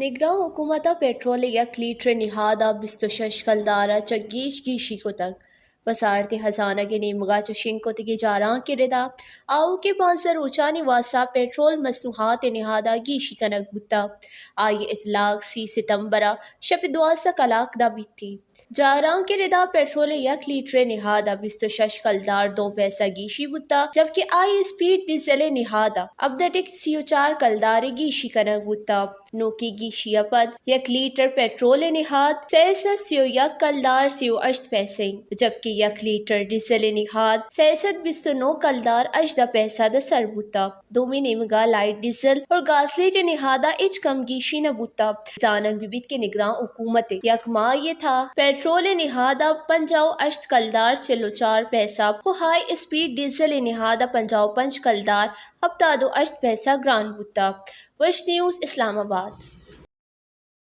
نگراں حکومت ءَ پٹرول ءِ یک لیٹر ءِ نہاد ءَ بیست ءُ شش کلدار ءَ چہ گیش گیشی کتگ۔ وزارت خزانگ ءِ نیمگ ءَ چہ شنگ کتگیں جارانک ءِ ردا آؤکیں پانزدہ روچانی واستا پٹرول مصنوعات ءِ نہاد ءَ گیشی کنگ بوتگ۔ آئی ءِ اطلاق سی ستمبر ءَ شپ ءِ دوازدہ کلاک ءَ بیتگ۔ جارانک ءِ ردا پٹرول ءِ یک لیٹر ءِ نہاد ءَ بیست ءُ شش کلدار دو پیسہ گیشی بوتگ، جبکہ ہائی اسپیڈ ڈیزل ءِ نہاد ءَ ابدٹک سی ءُ چار کلدار ءِ گیشی کنگ بوتگ۔ نوکیں گیشی ءَ پد یک لیٹر پٹرول ءِ نہاد سئے سد سی ءُ یک کلدار سی ءُ ہشت پیسہ انت، جبکہ یک لیٹر ڈیزل ءِ نہاد سئے سد بیست ءُ نو کلدار ہژدہ پیسہ ءَ سر بوتگ۔ دومی نیمگ ءَ لائٹ ڈیزل اور گاسلیٹ ءِ نہاد ءَ ہچ کم گیشی نہ بوتگ۔ زانگ بہ بیت کہ نگراں حکومت ءَ یک ماہ ءِ تھا پٹرول ءِ نہاد ءَ پنجاہ ءُ ہشت کلدار چل ءُ چار پیسہ ءُ ہائی اسپیڈ ڈیزل ءِ نہاد ءَ پنجاہ ءُ پنچ کلدار ہپتاد ءُ ہشت پیسہ گران بوتگ۔ وش نیوز، اسلام آباد۔